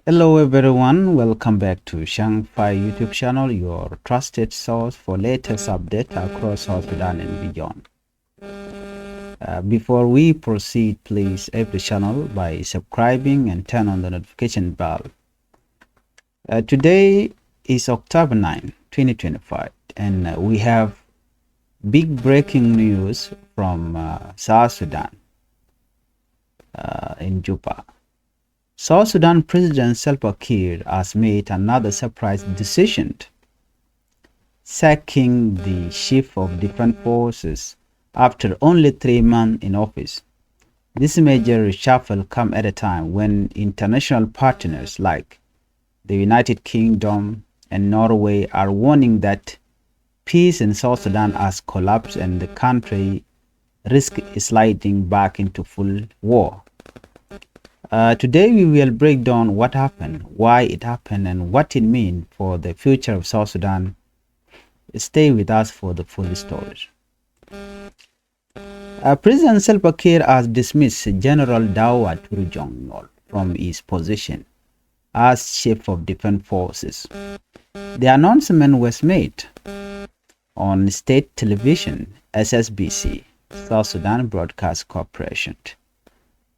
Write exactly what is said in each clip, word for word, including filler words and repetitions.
Hello everyone, welcome back to Shang Fai YouTube channel, your trusted source for latest update across South Sudan and beyond. Uh, before we proceed, please help the channel by subscribing and turn on the notification bell. Uh, today is October ninth, twenty twenty-five, and uh, we have big breaking news from uh, South Sudan uh, in Juba. South Sudan President Salva Kiir has made another surprise decision, sacking the Chief of Defense Forces after only three months in office. This major reshuffle come at a time when international partners like the United Kingdom and Norway are warning that peace in South Sudan has collapsed and the country risk sliding back into full war. Uh, today we will break down what happened, why it happened, and what it means for the future of South Sudan. Stay with us for the full story. Uh, President Salva Kiir has dismissed General Daw Aturujong Nyol from his position as Chief of Defense Forces. The announcement was made on state television, S S B C, South Sudan Broadcast Corporation,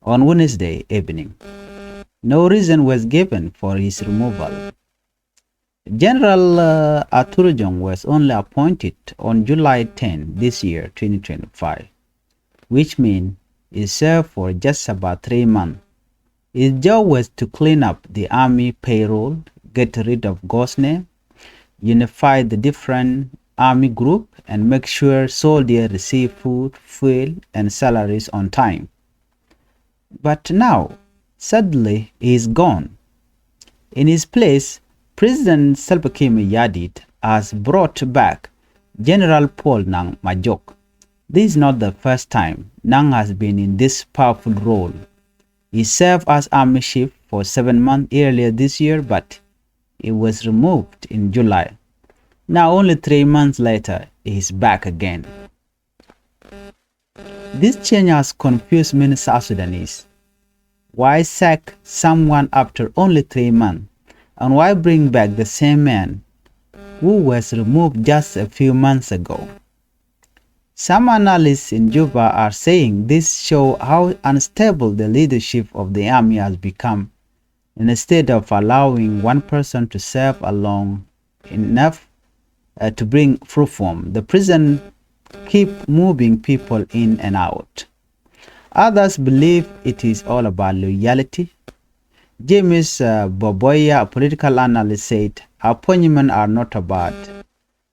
on Wednesday evening. No reason was given for his removal. General uh, Aturujong was only appointed on July tenth this year, twenty twenty-five, which means he served for just about three months. His job was to clean up the army payroll, get rid of ghost name, unify the different army group, and make sure soldiers receive food, fuel, and salaries on time. But now, suddenly, he is gone. In his place, President Salva Kiir Mayardit has brought back General Paul Nang Majok. This is not the first time Nang has been in this powerful role. He served as army chief for seven months earlier this year, but he was removed in July. Now, only three months later, he is back again. This change has confused many South Sudanese. Why sack someone after only three months? And why bring back the same man who was removed just a few months ago? Some analysts in Juba are saying this shows how unstable the leadership of the army has become. Instead of allowing one person to serve long enough uh, to bring reform, the president keep moving people in and out. Others believe it is all about loyalty. James uh, Boboya, a political analyst, said appointments are not about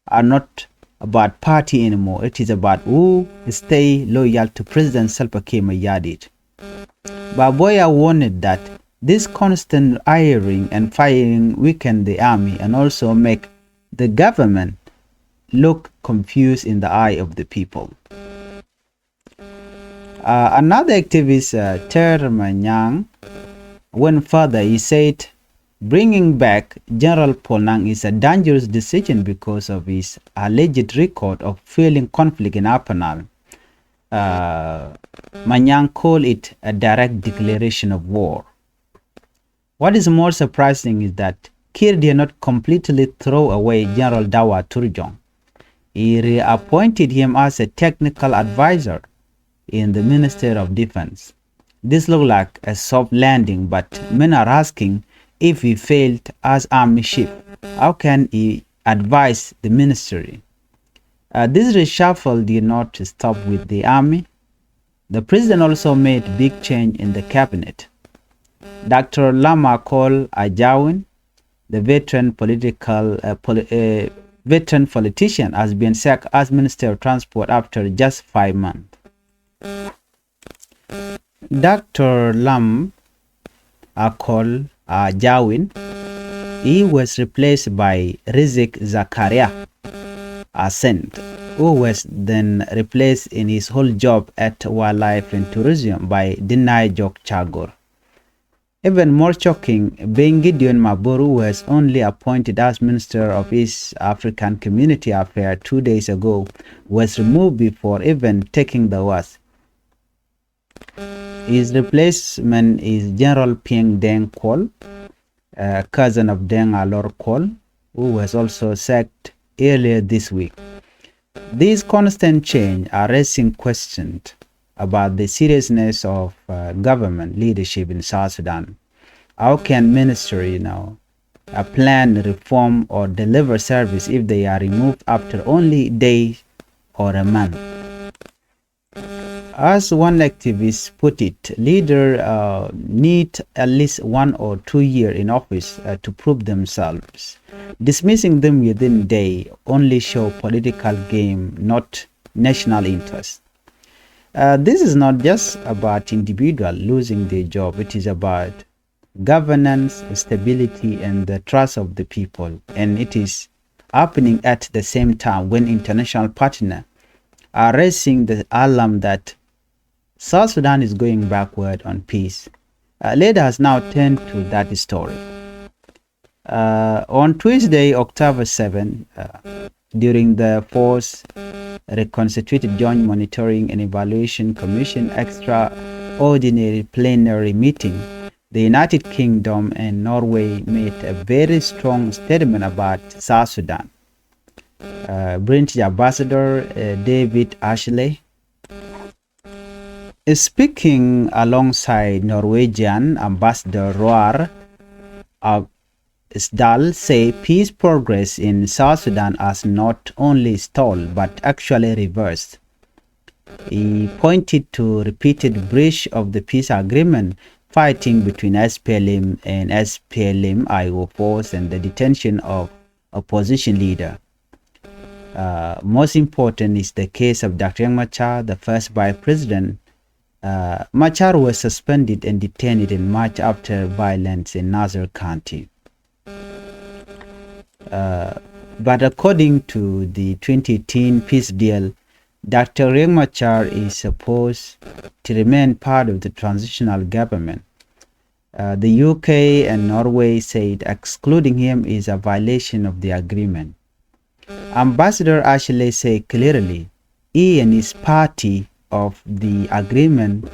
are not about party anymore. It is about who stay loyal to President Salva Kiir Mayardit. Baboya warned that this constant hiring and firing weaken the army and also make the government look confused in the eye of the people. Uh, another activist, uh, Ter Manyang, went further. He said bringing back General Paul Nang is a dangerous decision because of his alleged record of fueling conflict in Upper Nile. Uh, Manyang called it a direct declaration of war. What is more surprising is that Kiir did not completely throw away General Dawa Turjong. He reappointed him as a technical advisor in the Ministry of Defense. This looked like a soft landing, but many are asking, if he failed as army chief, how can he advise the ministry? Uh, this reshuffle did not stop with the army. The president also made big change in the cabinet. Doctor Lam Akol Ajawin, the veteran political uh, poli- uh, veteran politician, has been sacked as Minister of Transport after just five months. Doctor Lam Akol Ajawin, he was replaced by Rizik Zakaria Ascent, who was then replaced in his whole job at Wildlife and Tourism by Dinai Jok Chagor. Even more shocking, Ben Gideon Mabur, who was only appointed as Minister of East African Community Affairs two days ago, was removed before even taking the oath. His replacement is General Pieng Deng Kuol, a cousin of Deng Alor Kuol, who was also sacked earlier this week. These constant change are raising questions about the seriousness of uh, government leadership in South Sudan. How can ministry, you know, uh, plan reform or deliver service if they are removed after only a day or a month? As one activist put it, leaders uh, need at least one or two years in office uh, to prove themselves. Dismissing them within a day only show political game, not national interest. Uh, this is not just about individual losing their job. It is about governance, stability, and the trust of the people. And it is happening at the same time when international partners are raising the alarm that South Sudan is going backward on peace. Uh, let us now turn to that story. Uh, on Tuesday, October seven, uh, during the fourth Reconstituted Joint Monitoring and Evaluation Commission extraordinary plenary meeting, the United Kingdom and Norway made a very strong statement about South Sudan. Uh, British Ambassador uh, David Ashley, speaking alongside Norwegian Ambassador Roar Aksdal, say peace progress in South Sudan has not only stalled but actually reversed. He pointed to repeated breach of the peace agreement, fighting between S P L M and S P L M I O force and the detention of opposition leader. Uh, most important is the case of Doctor Riek Machar, the first vice president. Uh, Machar was suspended and detained in March after violence in Nasir County. Uh, but according to the twenty eighteen peace deal, Doctor Riek Machar is supposed to remain part of the transitional government. Uh, the U K and Norway said excluding him is a violation of the agreement. Ambassador Ashley said clearly he and his party of the agreement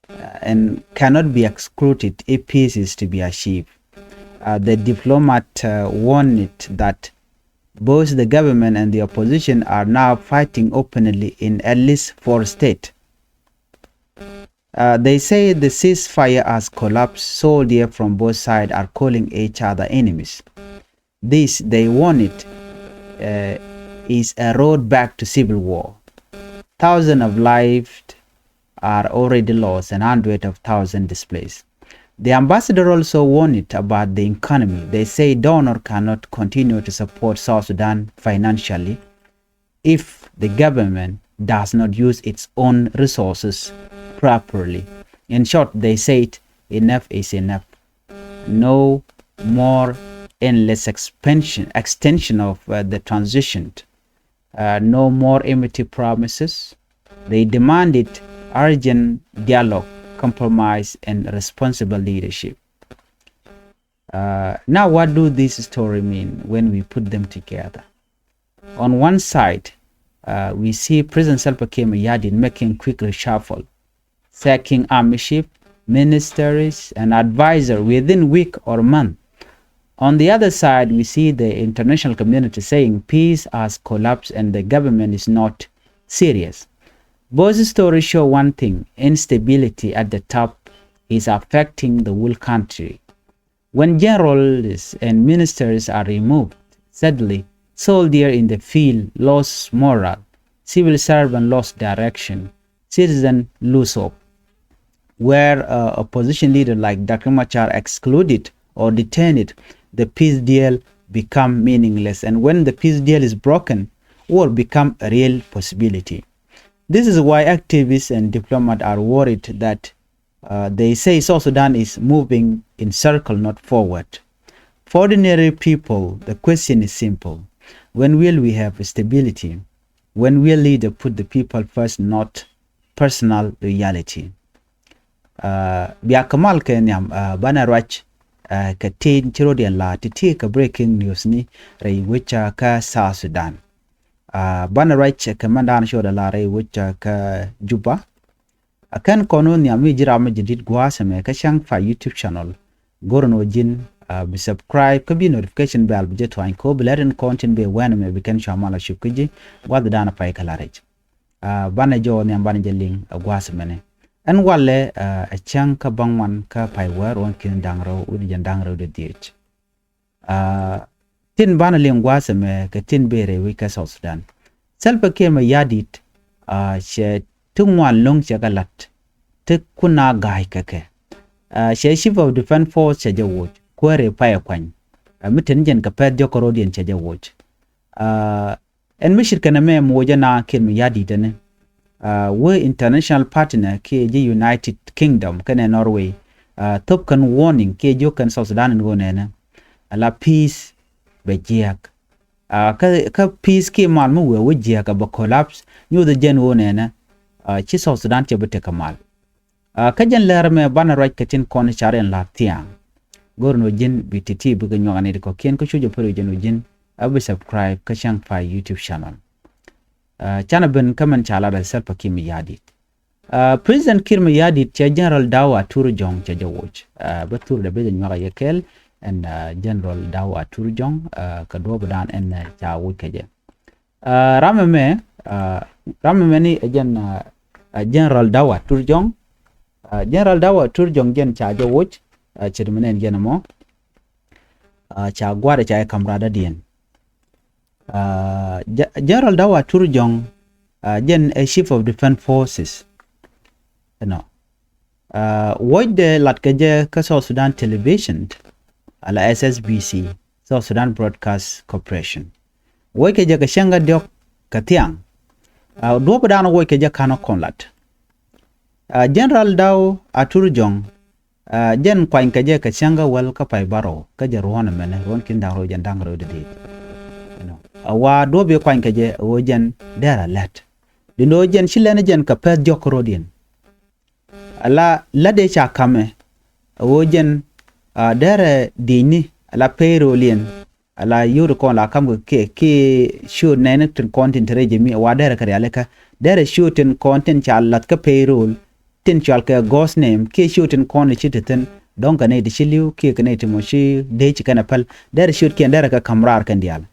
uh, and cannot be excluded if peace is to be achieved. Uh, the diplomat uh, warned that both the government and the opposition are now fighting openly in at least four states. Uh, they say the ceasefire has collapsed. Soldiers from both sides are calling each other enemies. This, they warn it, uh, is a road back to civil war. Thousands of lives are already lost and hundreds of thousands displaced. The ambassador also warned about the economy. They say donor cannot continue to support South Sudan financially if the government does not use its own resources properly. In short, they said enough is enough. No more endless expansion, extension of uh, the transition. Uh, no more empty promises. They demanded urgent dialogue, compromise, and responsible leadership. Uh, now, what do this story mean when we put them together? On one side, uh, we see President Salva Kiir Mayardit making quick reshuffle, sacking army chief, ministers, and advisor within week or month. On the other side, we see the international community saying peace has collapsed and the government is not serious. Both stories show one thing: instability at the top is affecting the whole country. When generals and ministers are removed, suddenly soldiers in the field lose morale, civil servants lose direction, citizens lose hope. Where uh, opposition leader like Doctor Machar excluded or detained, the peace deal become meaningless. And when the peace deal is broken, war become a real possibility. This is why activists and diplomats are worried that uh, they say South Sudan is moving in circle, not forward. For ordinary people, the question is simple. When will we have stability? When will leader put the people first, not personal loyalty? Uh, bia kɛ mal kɛ nhiam uh, banɛ ruac uh, kɛ tin ci rot yɛn la ti ti kɛ breaking news ni rɛy wecä kä South Sudan. Uh, banɛ ruac kɛ mɛn dan ci rot yɛn la rɛy wecä kä Juba. A kɛn kɔn wä nhiam mi ji̱ ram mi ji̱ dit gua̱a̱ sɛmɛ kä cäŋ fa YouTube channel. Go̱r ni wä ji̱n Bi subscribe kä bi notification bell bi jɛ tuany kɔ bi lɛt in kɔn tin bi wɛn mɛ bi kɛn cua mal a cup kä ji̱ gua̱th dan a pay kä la rɛc. Banɛ jɔw nhiam banɛ jɛ liŋ a gua̱th mɛnɛ. Ɛn walɛ a cäŋ kä baŋ wan kä pay wär wan ki̱n da̱ŋ rɛw wi̱ni jɛn da̱ŋ rɛw dee dhiec. Tin banɛ liŋ gua̱th mɛ kɛ tin bi rɛy wi̱c kä South Sudan. Salva Kiir mɛ ya̱di̱t cɛ ti ŋuan lo̱ŋ cɛ kɛ la̱t ti kun a ga̱a̱c kɛ kɛ. Cɛ Chief of Defense Force cɛ jɛ woc kuäär ɛ pay ɛ kuany. Mi tin jɛn kɛ pɛth jɔk kɛ ro̱diɛn cɛ jɛ woc. Ɛn mi cit kɛn ɛmɛ mi wocɛ na Kiir mɛ ya̱di̱t ɛni wee international partner kiɛ ji̱ United Kingdom kɛnɛ Norway. Thop kɛn warning kiɛ jiök kɛn South Sudan in ɣöö nɛnɛ ala peace bɛ jiääk. Kä peace kiɛ mal mi wee wä jiääk a bɛ collapse nyuuth jɛn ɣöö nɛnɛ ci South Sudan cɛ bi tekɛ mal. Kä jɛn lɛr mɛ banɛ ruac kɛ tin kɔn car in la thia̱a̱ŋ. Go̱r ni wä ji̱n bi ti̱ti̱ bikɛ nyuak anit kɔ̱kiɛn kä cu jɛ pär wä jɛn wä ji̱n a bi subscribe kä cäŋ pay YouTube channel. Canɛ ben kä mɛn ca lat a Salva Kiir mɛ ya̱di̱t. President Kiir mɛ ya̱di̱t cɛ General Daw Atur Jɔŋ cɛ jɛ woc. Bä thur dee bi jɛ nyuak a yɛ kɛl ɛn General Daw Atur Jɔŋ kɛ duɔ̱ɔ̱p dan ɛn ca woc kɛ jɛ. Ram ɛmɛ ram ɛmɛ ni ɛ jɛn General Daw Atur Jɔŋ. General Daw Atur Jɔŋ jɛn ca jɛ woc. Cɛ ti mi nɛn jɛn ɛmɔ ca gua̱a̱r ca jɛ ka̱m radä diɛn. General Daw Atur Jɔŋ jɛn ɛ Chief of Defense Forces. Ɛnɔ wuɔcdɛ lat kɛ jɛ kä South Sudan Television ala S S B C, South Sudan Broadcast Corporation. Wuɔc kɛ jɛ kɛ cäŋ kä diɔ̱k kɛ thiaŋ. Duɔ̱p dan wuɔc kɛ jɛ ka̱n kɔn lat. General Daw Atur Jɔŋ jɛn kuany kɛ jɛ kɛ cäŋ kä wäl kä pay bärɔw kä jɛ ruɔ̱n ɛmɛnɛ ruɔ̱n ki̱n da̱ŋ rɛw jɛn da̱ŋ rɛw dee dee. A wa duɔ̱p i̱ kuany kɛ jɛ ɣöö jɛn dɛr a lät. Din ɣöö jɛn ci lɛn jɛn kɛ pɛth jɔk ro̱diɛn. Ala la dee ca kamɛ ɣöö jɛn dɛrɛ di̱cni ala payroll yɛn. Ala yio̱w ti kɔn la kam kɛ kiɛ kiɛ ciöt nɛɛni tin kɔn tin te rɛy jɛ mi wa dɛrɛ kɛ rialikä. Dɛrɛ ciöt tin kɔn tin ca lath kä payroll tin cual kɛ ghost name kiɛ ciöt tin kɔn ci te thi̱n. Dɔ̱ŋ kɛ nɛy ti ci li̱w kiɛ kɛ nɛy ti mɔ ci dee ci kɛn a päl. Dɛrɛ ciöt kiɛn dɛrɛ kɛ ka̱m raar kɛn diaal.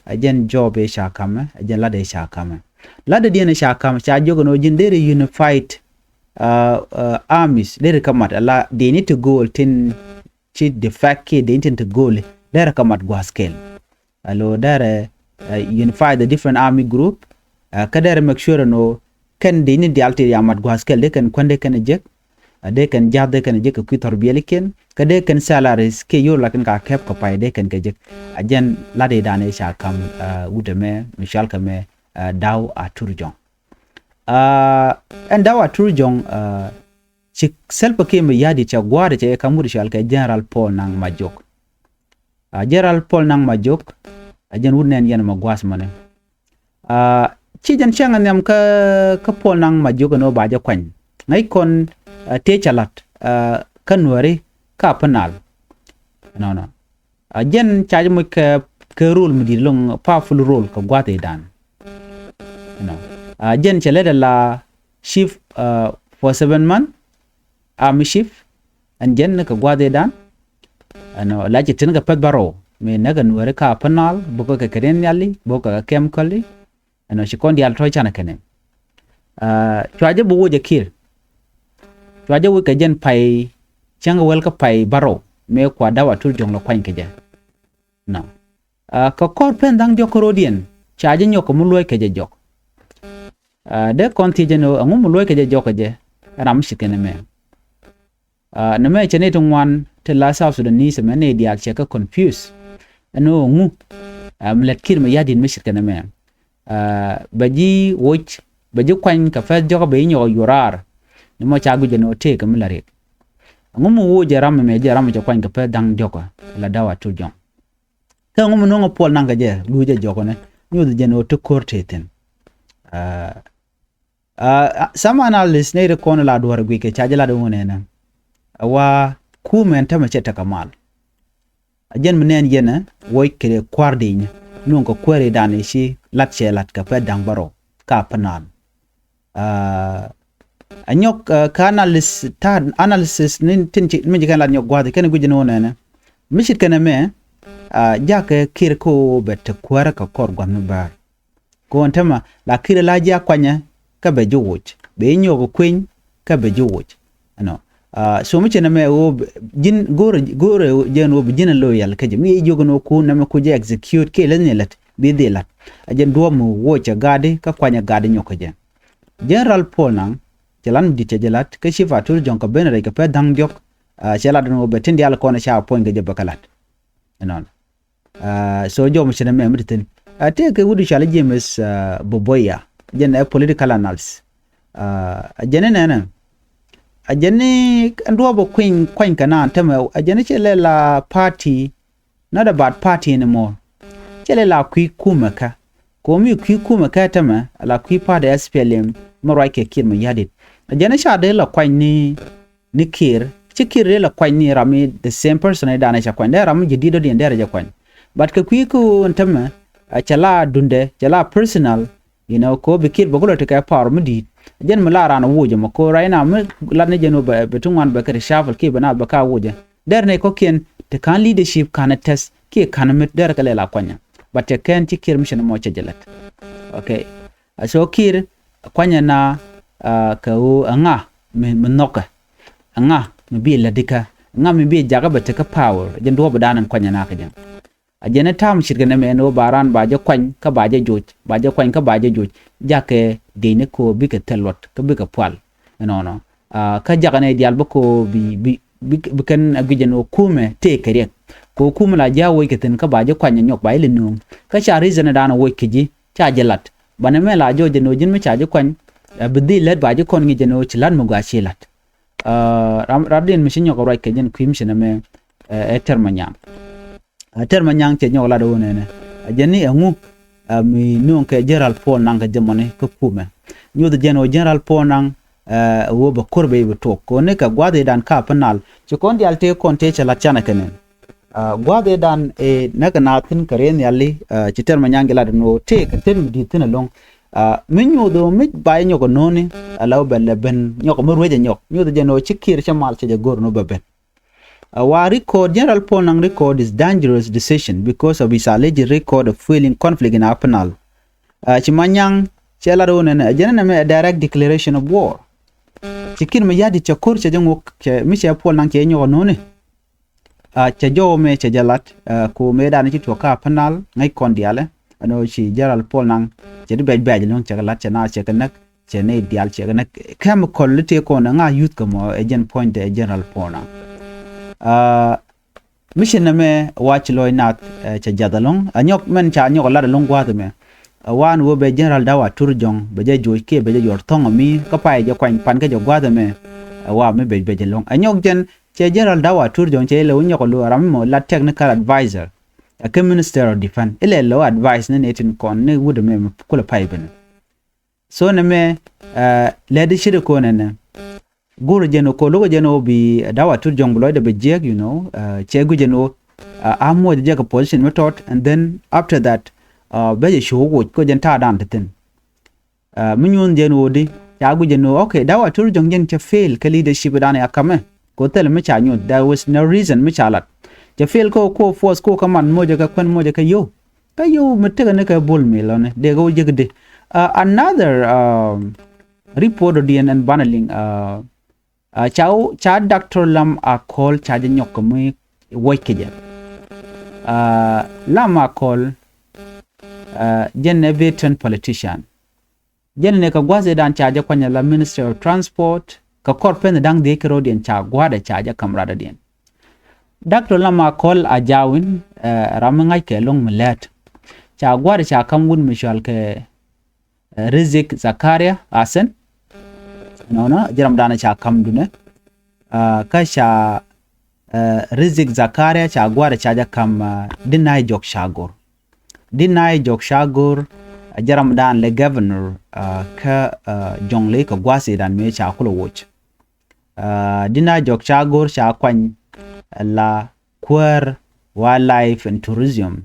A jɛn jɔɔp ëë ca ka̱mɛ a jɛn lat ëë ca ka̱mɛ. Lat ëë diɛn ëë ca ka̱mɛ ca jiök ɛn ɣöö ji̱n dee ri unified armies dee ri kä mat ala dee ni ti go̱o̱l tin ci de fact kiɛ dee ni tin ti go̱o̱l dee ri kä mat gua̱a̱th kɛl. Alo dee ri unify the different army group. Kä dee ri make sure ɛn ɣöö kɛn dee ni diaal ti ya mat gua̱a̱th kɛl dee kɛn kuändɛ kɛn jek. Dee kɛn ja̱th dee kɛn jek kɛ kui̱ thɔr biɛlikiɛn kä dee kɛn salaries kiɛ yio̱r lakin ka kɛp kɛ pay dee kɛn kɛ jek. A jɛn lat i̱ dan i̱ ca ka̱m wut ɛmɛ mi cual kɛ mɛ Daw Atur Jɔŋ. Ɛn Daw Atur Jɔŋ ci Salva Kiir mɛ ya̱di̱t cɛ gua̱a̱r cɛ ka̱m wut cual kɛ General Paul Nang Majok. General Paul Nang Majok a jɛn wut nɛn yɛn mɛ gua̱a̱th mɔnɛ. Ci jɛn cäŋ a nhiam kä kä Paul Nang Majok ɛn ɣöö ba jɛ kuany ŋäc kɔn tëë cɛ la̱t kä Nuääri kä Upper Nile. Nɔnɔ a jɛn ca jɛ moc kɛ kɛ role mi di̱i̱t loŋ powerful role kɛ gua̱a̱th i̱ dan. Nɔ a jɛn cɛ lɛt ala chief for seven month army chief. Ɛn jɛn ni kɛ gua̱a̱th i̱ dan. Ɛnɔ la ci tin kɛ pɛth bärɔw mi näk ɛ Nuääri kä Upper Nile bukɛ kɛ kɛ riɛn nhiali bukɛ kɛ chemical i̱. Ɛnɔ ci kɔn diaal tɔ̱ canɛ kɛnɛ. Cua jɛ bi woc ɛ Kiir. Cua jɛ woc kɛ jɛn pay cäŋ kɛ wäl kä pay bärɔw mëë kua Daw Atur Jɔŋ lɛ kuany kɛ jɛ. Nɔ kɛ kɔr pen dhaŋ jɔk kä ro̱diɛn ca jɛ nyɔk kɛ mi luɔc kɛ jɛ jɔk. Dee kɔn thiec jɛ ni ɣöö ɛŋu mi luɔc kɛ jɛ jɔk kɛ jɛ ram mi ci kɛn ɛmɛ. Nɛmɛ cɛ nɛy ti ŋuan ti la South Sudanese mɛ nɛy diaal cɛ kɛ confuse. Ɛn ɣöö ŋu mi lät Kiir mɛ ya̱di̱t mi ce̱tkɛ nɛmɛ. Bɛ ji̱ woc bɛ ji̱ kuany kɛ pɛth jɔkä bɛ ji̱ nyɔk a yuɔr raar. Ni mɔ ca guic ɛn ɣöö tëëkɛ mi la riɛk. Ɛŋu mi woc jɛ ram ɛmɛ jɛ ram cɛ kuany kɛ pɛth da̱ŋ diɔkä la Daw Atur Jɔŋ. Kä ɛŋu mi nuɔ̱ŋ ɛ Puɔl Naŋ kɛ jɛ luuc jɛ jɔkä ni nyuth jɛ ɛn ɣöö ti ko̱r tëë thi̱n. Some analyst nɛy ti kɔn la duɔ̱ɔ̱r guic kɛ ca jɛ lat wun ɛnɛ. Ɛ wa kumɛ ɛn tämɛ cɛ tekɛ mal. A jɛn mi nɛn yɛn ɛ woc kɛ kua̱r di̱i̱nyä nuŋ kɛ kuäär i̱ dan i̱ ci lat cɛ lat kɛ pɛth da̱ŋ bärɔw ka Upper Nile. A nyɔk kä analysis ta̱a̱ analysis ni tin ci mi ci kɛn lat nyɔk gua̱a̱th kɛn guic ni wun ɛnɛ. Mi ce̱tkɛ nɛmɛ, a, jakɛ Kiir kä ɣöö bɛ te kuäärä kɛ kɔr gua̱th mi bäär. Kɛ ɣöö ɛn täämɛ la Kiir la ji̱ a kuanyɛ kä bɛ ji̱ woc, bɛ ji̱ nyuɔk kueny kä bɛ ji̱ woc. Ɛnɔ. A, so mi ce̱t nɛmɛ ɣöö ji̱n go̱o̱rɛ, go̱o̱rɛ jɛn ɣöö bi ji̱n a loyal kä jɛ, mi jiök ɛn ɣöö ku nɛmɛ ku jɛ execute kiɛ lät ni lät, bi dhil la̱t. A jɛn duɔ̱ɔ̱p mi woc ɛ gaatdi kä kuanyɛ gaatdi nyɔk kä jɛ. General Paul Nang, cɛ lat mi di̱t cɛ jɛ la̱t, kä Chief Atur Jɔ̱ŋ kɛ ben rɛy kɛ pɛn da̱ŋ diɔ̱k, a, cɛ lat ɛn ɣöö bɛ tin diaal kɔn ca appoint kɛ jɛ bɛ kɛ la̱t. Ɛnɔnɔ. A, so jɔw mi ce̱t nɛmɛ mi te thi̱n. A, tëëkɛ wut cɔal i̱ James, a, Boboya, jɛn ɛ political analyst. A, a jɛn i̱ nɛnɛ, a jɛn i̱ ɛn duɔ̱ɔ̱p ɛ kuany, kuany kɛ naath ɛn täämɛ, a jɛn i̱ cɛ lɛ la party, not about party anymore. Cɛ lɛ la kui̱ kumɛ kä. Kɛ ɣöö mi kui̱ kumɛ kä täämɛ, a la kui̱ party S P L M, mi ruac kɛ Kiir Mayardit. A jɛn i̱ ca dee la kuany ni ni Kiir, ci Kiir dee la kuany ni ram mi the same person i̱ danɛ cɛ kuany. Dee ram mi jɛ di̱t dɔ̱diɛn dee rɛ jɛ kuany. But kɛ kui̱ kä ɣöö ɛn täämɛ, a, cɛ la dundɛ, cɛ la personal, you know, kɛ ɣöö bi Kiir bɛ kulɛ tekɛ power mi di̱i̱t. Jɛn mi la raan a woc ɛmɔ kɛ ɣöö right now mi lat ni jɛn ɣöö bɛ, bɛ ti ŋuan bɛ kɛ reshuffle kiɛ bɛ naath bɛ ka woc ɛ. Dee rɛ nɛy kɔ̱kiɛn ti ka̱n leadership ka̱n ɛ tɛth kiɛ ka̱n ɛ met dee rɛ kɛ lɛ la kuany ɛ. But cɛ kɛn ci Kiir mi ce̱t nɛmɔ cɛ jɛ lät. Okay. A, so Kiir kuanyɛ naath, a, kɛ ɣöö ɛŋa mi, mi nhɔkɛ, ɛŋa mi bi lätdikä, ɛŋa mi bi jakä bɛ tekä power, jɛn duɔ̱ɔ̱p dan ɛn kuanyɛ naath kɛ jɛ. A jɛn i̱ ta̱a̱ mi ce̱tkɛ nɛmɛ ɛn ɣöö ba raan ba jɛ kuany kä ba jɛ joc, ba jɛ kuany kä ba jɛ joc, jakɛ dieyni kɛ ɣöö bikɛ thil luɔt kä bikɛ pual. Ɛnɔnɔ. A, kä jakä nɛy diaal bä kɛ ɣöö bi, bi, bi, bi kɛn a guic ɛn ɣöö kumɛ tëëkɛ riɛk. Kɛ ɣöö kumɛ la ji̱ a woc kɛ thi̱n kä ba ji̱ kuany ɛ nyɔk ba ji̱ lɛ nööŋ. Kä ca reason dan a woc kɛ ji̱, ca jɛ la̱t. Banɛ mɛ la jɔɔc ɛn ɣöö ji̱n mi ca ji̱ kuany, ɛ, bi dhil lät ba ji̱ kɔn ŋi̱c ɛn ɣöö ci la̱t mi gɔaa ci la̱t. A, ram, ramdiɛn mi ci nyɔk ruac kɛ jɛn kui̱ mi ce̱t nɛmɛ, ɛ, ɛ Tɛr Manyaŋ. A, Tɛr Manyaŋ cɛ nyɔk lat ɣöö nɛnɛ. A jɛn i̱ ɛŋu, a, mi nööŋ kɛ General Paul Nang kɛ jɛ mɔni kä kumɛ. Nyoth jɛn ɣöö General Paul Nang, a, ɣöö bɛ ko̱r bɛ i̱ bi tuɔɔk. Kɛ ɣöö ni kɛ gua̱a̱th i̱ dan ka Upper Nile. Ci kɔn diaal tëë kɔn tëë cɛ lat canɛ kɛ nɛn. A, gua̱a̱th i̱ dan i̱ näk kɛ naath thi̱n kɛ riɛn nhiali, a, ci Tɛr Manyaŋ jɛ lat ɛn ɣöö tëë kɛ tëë mi di̱i̱t thi̱n ɛlɔ̱ŋ. A, mi nyoth ɣöö mi ba i̱ nyɔk ɛ no̱o̱ni, a la wä bɛ lɛ ben nyɔk mi ruec ɛ nyɔk. Nyoth jɛn ɣöö ci Kiir cɛ mal cɛ jɛ go̱r ɛn ɣöö bɛ ben. A, wa record, General Paul Nang record is dangerous decision because of his alleged record of fueling conflict in Upper Nile. A, ci Manyaŋ cɛ lat ɣöö nɛnɛ, a jɛn nɛmɛ a direct declaration of war. Ci Kiir Mayardit cɛ ko̱r cɛ jɛ ŋok, cɛ, mi cɛ Paul Nang cɛ nyɔk ɛ no̱o̱ni. A, cɛ jɔw mɛ cɛ jɛ lat, a, kɛ ɣöö mëë dan ci tuɔɔk ka Upper Nile, ŋäc kɔn diaalɛ. Ɛn ɣöö ci General Paul Nang cɛ di bɛc bɛc ɛlɔ̱ŋ cɛ kɛ lat cɛ naath cɛ kɛ näk. Cɛ nɛy diaal cɛ kɛ näk chemical li tëë kɔn ɛŋa use kɛ mɔ ɛ jɛn point ɛ General Paul Nang. A, mi ce̱t nɛmɛ wa ci lɔc naath, ɛ, cɛ jiath ɛlɔ̱ŋ. A nyɔk mɛn ca nyɔk ɛ lat ɛlɔ̱ŋ gua̱a̱th ɛmɛ. A, wan ɣöö bɛ General Dawa Tur Jɔŋ bɛ jɛ joc kiɛ bɛ jɛ yuɔr thɔ̱ŋ ɛmi kä pay jɛ kuany pan kä jɛ gua̱a̱th ɛmɛ. A, wa mi bɛc bɛc ɛlɔ̱ŋ. A nyɔk jɛn cɛ General Dawa Tur Jɔŋ cɛ ilɛ wä nyɔk ɛ lo̱ ram mi mɔ la technical advisor. A kɛ Minister of Defense. Ilɛ lo̱ advice ni nɛy tin kɔn ni wut ɛmɛ mi kulɛ pay ben. So nɛmɛ, ɛ, lɛ di ce̱t ɛ ko̱n ɛnɛ. Go̱r jɛn ɣöö kɛ lo̱k jɛn ɣöö bi Dawa Tur Jɔŋ bi lɔcdɛ bɛ jiääk, you know, ɛ, cɛ guic jɛn ɣöö, ɛ, a muɔc jɛ kɛ position mi tɔt, and then after that, ɛ, bɛ jɛ cu woc kɛ jɛn ta̱a̱ dan te thi̱n. Ɛ, mi nyuɔ̱n jɛn ɣöö di, ca guic jɛn ɣöö, okay, Dawa Tur Jɔŋ jɛn cɛ fail kɛ leadership dan ya kamɛ. Kɛ ɣöö thilɛ mi ca nyuɔ̱th, there was no reason mi ca lat. Cɛ fail kɛ ɣöö kɛ ɣöö force kɛ ɣöö kä man muɔcɛ kɛ kuɛn muɔcɛ kɛ yio̱w. Kä yio̱w mi tekɛ ni kɛ Bol Mel lɔni dee kɛ ɣöö jek di. Ɛ, another, um, report ɔ diɛn ɛn banɛ liŋ, ɛ, ɛ, ca, ca Doctor Lam Akol ca jɛ nyɔk kɛ mi wec kɛ jɛ. Ɛ, Lam Akol, ɛ, jɛn ɛ veteran politician. Jɛn ni kɛ gua̱th i̱ dan ca jɛ kuany ala Ministry of Transport kɛ kɔr pen da̱ŋ dhiec kɛ ro̱diɛn ca gua̱dɛ ca jɛ ka̱m radɔdiɛn. Doctor Lam Akol Ajawin, ɛ, ram mi ŋa̱c kɛ lo̱ŋ mi lɛt. Ca gua̱dɛ ca ka̱m wut mi cɔal kɛ, ɛ, Rizik Zakaria Asen. Nɔnɔ, ji̱ ram danɛ ca ka̱m dunɛ. Ɛ, kä ca, ɛ, Rizik Zakaria ca gua̱dɛ ca jɛ ka̱m, ɛ, Dinai Jɔk Cagor. Dinai Jɔk Cagor, ɛ, jɛ ram dan lɛ governor, ɛ, kä, ɛ, Jɔŋlei kɛ gua̱a̱th i̱ dan mëë ca kulɛ woc. Ɛ, Dinai Jɔk Cagor ca kuany, ɛ, la kuäär wildlife and tourism.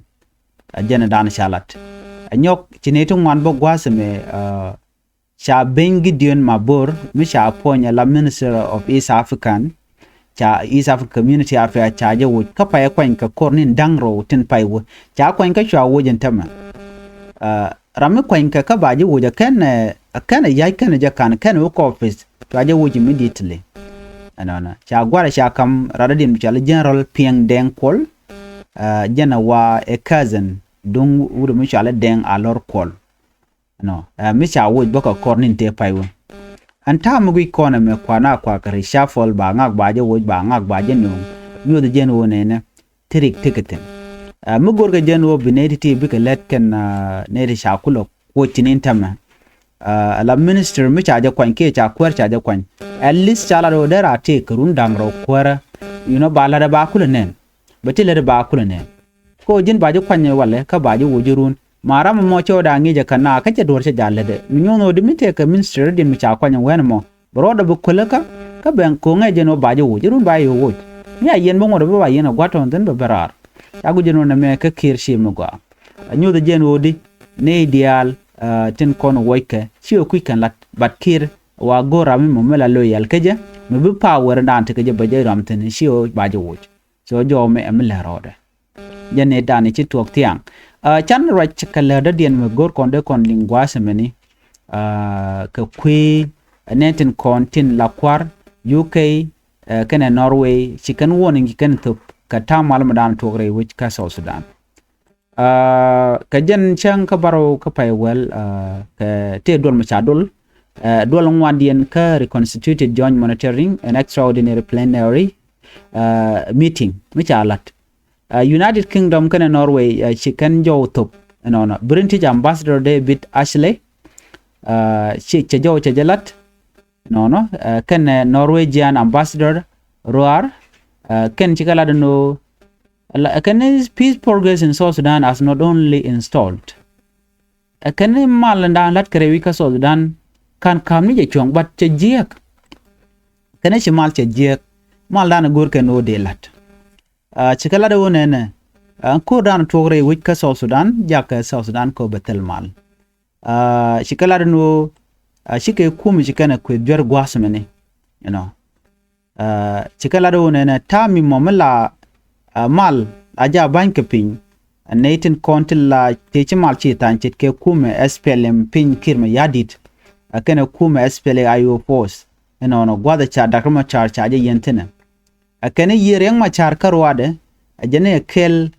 Ɛ, jɛn dan ca lat. Ɛ, nyɔk ci nɛy ti ŋuan bä gua̱a̱th ɛmɛ, ɛ, ca ben Gideon Mabor mi ca puɔ̱ny ɛ la Minister of East African. ca East Africa Community Affairs ca jɛ woc kä pay kuany kɛ kɔr ni da̱ŋ rɛw tin pay wä ca kuany kä cua woc in tämɛ. Ram mi kuany kɛ kä ba jɛ woc ɛ kɛn ɛ kɛn ɛ ya̱c kɛn ɛ jɛ kan kɛn ɛ wä kä office cua jɛ woc immediately. Ɛnɔnɔ ca guarɛ ca kam radä diɛn mi cɔal i̱ General Piɛŋ Dɛŋ Kuɔl. Jɛn ɛ wa ɛ cousin duŋ wut mi cɔal i̱ Dɛŋ Alɔr Kuɔl. Ɛnɔ mi ca woc bä kɛ kɔr nin tëë pay wä. Ɛn ta̱a̱ mi guic kɔn ɛmɛ kuan a kuak kɛ reshuffle ba ŋak ba jɛ woc ba ŋak ba jɛ nööŋ. Nyuɔth jɛn ɣöö nɛnɛ ti rik ti kɛ thi̱n. Mi go̱rkɛ jɛn ɣöö bi nɛy ti ti bikɛ lät kɛn nɛy ti ca kulɛ kuɔc ti nin tämɛ. Ala minister mi ca jɛ kuany kiɛ ca kuäär ca jɛ kuany. At least ca lat ɣöö dee raa tëë kɛ run da̱ŋ rɛw kuäärä. You know ba lat ɛ ba kulɛ nɛn. Bɛ ti lät ɛ ba kulɛ nɛn. Ko ji̱n ba ji̱ kuany walɛ kä ba ji̱ wuc ji̱ run. Ma ram mɔ cɛ wä da ŋi̱i̱c ɛ kä na kä cɛ duɔ̱r cɛ jal lätdɛ mi nyuɔ̱n ɣöö di mi tëëkɛ ministry rɔ diɛn mi ca kuany ɛ wɛn mɔ. Bɛ rɔɔdɛ bi kuälä kä kä bɛn ko̱ŋɛ jɛn ɣöö ba ji̱ wuc ji̱ run ba ji̱ wuc. Mi a yɛn bi ŋuɔ̱t ɛ bi ba yɛn ɛ gua̱t tɔ̱ɔ̱n thi̱n bɛ ben raar. Ca guic jɛn ɣöö nɛmɛ kä Kiir ci mi gɔaa. A nyuɔ̱th ɛ jɛn ɣöö di nɛy diaal tin kɔn wuɔckɛ ci ɣä kui̱c kɛn la̱t. But Kiir wa go̱o̱r ram mi mɔ mi la loyal kä jɛ mi bi power in daan ti kä jɛ bɛ jɛ ram thi̱n ci ɣä ba ji̱ wuc. So jɔw mi ɛmi lɛ rɔɔdɛ. Jɛ ni dani ci tuɔɔk thiaŋ. Can ruac kɛ lɛ dädiɛn mi go̱r kɔn dee kɔn liŋ gua̱a̱th mɛni. Kɛ kui̱ nɛn tin kɔn tin la kua̱r U K kɛnɛ Norway ci kɛn warning ci kɛn thop kɛ ta̱a̱ mal mi daan tuɔɔk rɛy wec kä South Sudan. Kɛ jɛn cäŋ kä bärɔw kä pay wäl kɛ tëë duɔl mi ca dol. Duɔl ŋuandiɛn kä reconstituted joint monitoring and extraordinary plenary meeting mi ca la̱t. United Kingdom kɛnɛ Norway ci kɛn jɔw thop. Ɛnɔnɔ British ambassador David Ashley ci cɛ jɔw cɛ jɛ la̱t. Ɛnɔnɔ kɛnɛ Norwegian ambassador Roar kɛn ci kɛ la̱t ɛn ɣöö Ɛ kɛn ni peace progress in South Sudan has not only installed. Ɛ kɛn ni mal in daan la̱t kɛ rɛy wi̱c kä South Sudan kan ka̱m ni jɛ cuɔ̱ŋ but cɛ jiɛk. Kɛn ni ci mal cɛ jiɛk mal daan go̱r kɛn ɣöö dee la̱t. Cikɛ la̱t ɣöö nɛnɛ ɛn ko̱r daan tuɔɔk rɛy wi̱c kä South Sudan jakɛ South Sudan kɛ ɣöö bɛ thil mal. Cikɛ la̱t ni ɣöö cikɛ kum cikɛn ɛ kueth juɛr gua̱a̱th mɛni. You know. Cikɛ lat ɣöö nɛnɛ ta̱a̱ mi mɔ mi la mal a jaa ba̱ny kɛ piny. Nɛy tin kɔn ti la tëë ci mal ci tha̱a̱ny ce̱tkɛ kumɛ S P L M piny Kiir Mayardit. Ɛ kɛnɛ kumɛ S P L A I O force. Ɛnɔnɔ gua̱th ɛ ca Doctor Machar ca jɛ yɛn thi̱nɛ. Ɛ kɛn i̱ yiëë Riɛk Machar kä ruaadɛ ɛ jɛn i̱ ɛ kɛl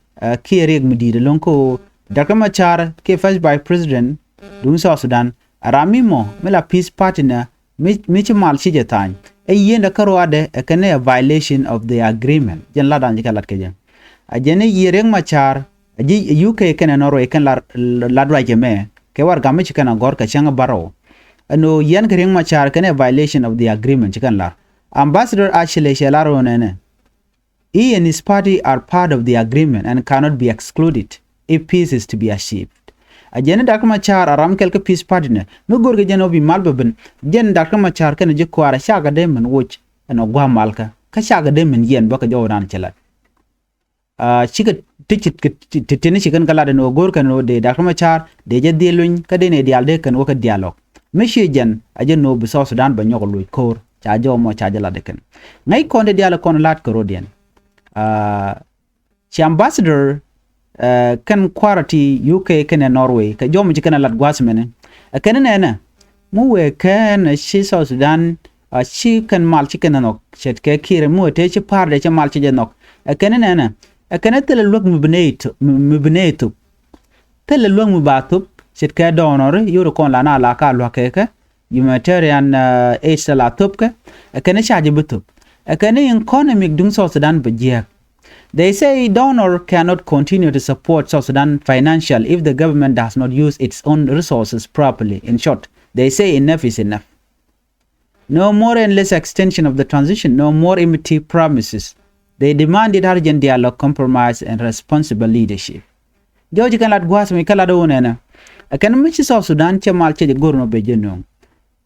kiɛ Riɛk mi di̱i̱t ɛlɔ̱ŋ kä ɣöö Doctor Machar kiɛ First Vice President duŋ South Sudan ɛ ram mi mɔ mi la peace partner mi ci mal ci jɛ tha̱a̱ny. Ɛ yiëëndɛ kä ruaadɛ ɛ kɛn i̱ ɛ violation of the agreement. Jɛn lat dan ci kɛ lat kɛ jɛ. Ɛ jɛn i̱ yiëë Riɛk Machar ɛ ji̱ U K kɛnɛ Norway kɛn lat ruac ɛmɛ kɛ warɛgak mi ci kɛn ɛ gɔ̱r kɛ cäŋ bärɔw. Ɛn ɣöö yɛn kɛ Riɛk Machar kɛn i̱ ɛ violation of the agreement ci kɛn lar. Ambassador Ashley cɛ lar ɣöö nɛnɛ. He and his party are part of the agreement and cannot be excluded if peace is to be achieved. A jɛn Doctor Machar a ram kɛl kä peace party nɛ mi go̱rkɛ jɛn ɔ bi mal bɛ ben. Jɛn Doctor Machar kɛnɛ ji̱ kuaarɛ cakɛ dee min woc ɛn ɔ gua̱a̱ malkä kä cakɛ dee min yɛn bä kɛ jɔwdan cɛ lat. Cikɛ ti ci ti ti ni ci kɛn kɛ lat ɛn ɣöö go̱o̱r kɛn ɣöö dee Doctor Machar dee jɛ dhil luny kä dee ni diaal dee kɛn wä kɛ dialogue. Mi ci jɛn a jɛ no̱o̱ bi South Sudan bɛ nyɔk luc ko̱o̱r ca jɛ wä mɔ ca jɛ lat ɛ kɛn. Ŋäc kɔn dee diaal kɔn lat kɛ rɔ̱diɛn. Ci ambassador kɛn kuarɛ ti U K kɛnɛ Norway kɛ jɔm ci kɛn ɛ lat gua̱a̱th mɛnɛ. Ɛ kɛn nɛnɛ mi wëë kɛn ci South Sudan a ci kɛn mal ci kɛn ɛ nhɔk ce̱tkɛ Kiir mi wëë tëë ci pa̱a̱r dee ci mal ci jɛ nhɔk. Ɛ kɛn nɛnɛ ɛ kɛn thilɛ luäk mi bi nɛy thop mi bi nɛy thop. Thilɛ luäk mi ba thop ce̱tkɛ dɔɔnɔri yio̱w ri kɔn la na la ka luäk kɛ kɛ humanitarian aid thilɛ la thop kɛ. Ɛ kɛn ca jɛ bi thop. Ɛ kɛn economic duŋ South Sudan bi jiɛɛk. They say donor cannot continue to support South Sudan financial if the government does not use its own resources properly. In short, they say enough is enough. No more endless extension of the transition, no more empty promises. They demanded urgent dialogue, compromise and responsible leadership. Jɔɔc kɛn lat gua̱a̱th mi kä lat ɣöö nɛnɛ. Ɛ kɛn mi ci South Sudan cɛ mal cɛ jɛ go̱r nɔ bɛ jɛ nööŋ.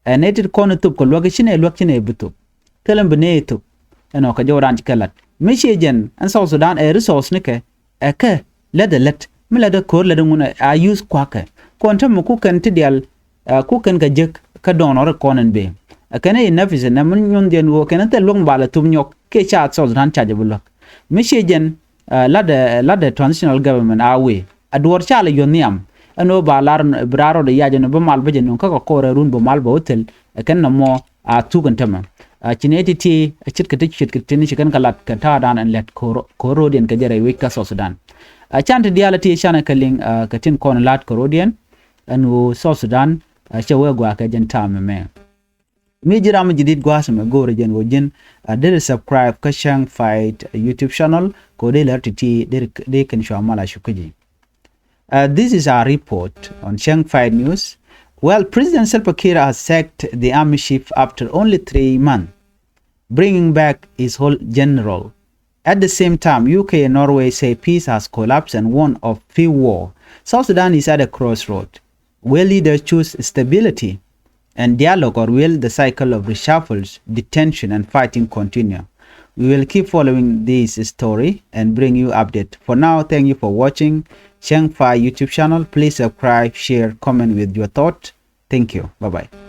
Ɛ nɛy tit kɔn ɛ thop kɛ luäk ci nɛy luäk ci nɛy bi thop. Thilɛ bi nɛy thop. Ɛn ɔ kɛ jɔw raan ci kɛ lat mi ciɛ jɛn ɛn South Sudan ɛ resource ni kɛ ɛ kɛ lät ɛ lät mi lät ɛ ko̱r lät ɛ ŋun ɛ a use kuakɛ. Kɔn te mi ku kɛn ti diaal ku kɛn kɛ jek kä dɔɔnɔri kɔn ɛn bee. Ɛ kɛn i̱ nafis ɛnɛ mi nyuɔ̱n dhiɛn ɣöö kɛn thil luäŋ bal ɛ thop nyɔk kiɛ ca South Sudan ca jɛ bi luäk. Mi ciɛ jɛn latdɛ latdɛ transitional government a wee a duɔɔr ca lɛ yuɔ̱th nhiam. Ɛn ɣöö ba lar bi raar rɔɔdɛ yac ɛn ɣöö bi mal bä jɛ nuŋ kä kɛ kɔɔrɛ run bi mal bä wä thil ɛ kɛn nɔmɔ a thuk ɛn tämɛ. Ci nɛy ti̱ti̱ ɛ ce̱tkɛ ti ce̱tkɛ ti ni ci kɛn kɛ lat kɛ ta̱a̱dan ɛn lɛt ko̱r ro̱o̱diɛn kɛ jɛ rɛy wec kä South Sudan. Ɛ can ti diaal ɛ ti canɛ kɛ liŋ kɛ tin kɔn la̱t kɛ ro̱o̱diɛn. Ɛn ɣöö South Sudan ɛ cɛ wee gua̱a̱ kɛ jɛn ta̱a̱ mɛmɛ. Mi ji̱ ram mi ji̱ dit gua̱a̱th mɛ go̱o̱rɛ jɛn ɣöö ji̱n a deri subscribe kä Chang Fight YouTube channel kɛ ɣöö dee lär ti̱ti̱ dee kɛn cua mal a cukä ji̱. Uh, this is our report on Chang Fight News. Well, President Salva Kiir has sacked the army chief after only three months, bringing back his whole general. At the same time, U K and Norway say peace has collapsed and warn of few war. South Sudan is at a crossroad. Will leaders choose stability and dialogue, or will the cycle of reshuffles, detention, and fighting continue? We will keep following this story and bring you update. For now, thank you for watching Chang Fight YouTube channel. Please subscribe, share, comment with your thought. Thank you. Bye bye.